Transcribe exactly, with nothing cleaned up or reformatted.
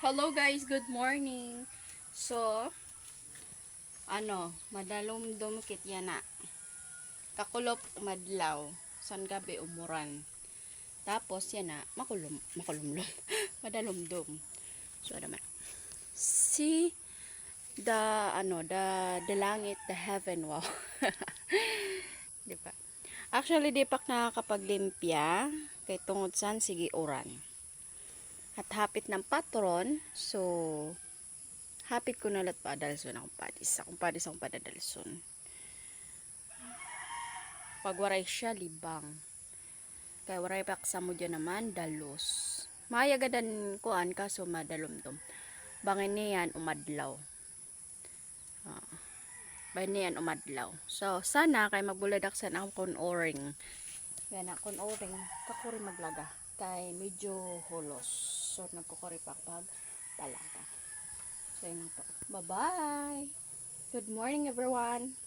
Hello guys, good morning. So, ano, madalumdom kit yana. Kakulop umadlaw, san gabi umuran. Tapos yana, makulum, makulumlom. Madalumdom. So, ano man. See the, ano, the, the langit, the heaven, wow. Di ba? Actually, di pa ak nakakapaglimpya kay tungod san sige uran. At hapit na an patron, so hapit ko na la it padalson akon padis. Akon padis akon padadalson. Pag waray siya, libang. Kay waray pa ak samod yana man, dalos. Maayo gad an kuan, kaso madalumdom. Bangin niyan, umadlaw. Ah, bangin niyan umadlaw. So, sana kay magbulad ak san akon oring. Yana, akon oring, kakuri maglaga. Kay medyo hulos. So, nagkukuri pa ak pagpalaga. So, yana po. Bye-bye! Good morning, everyone!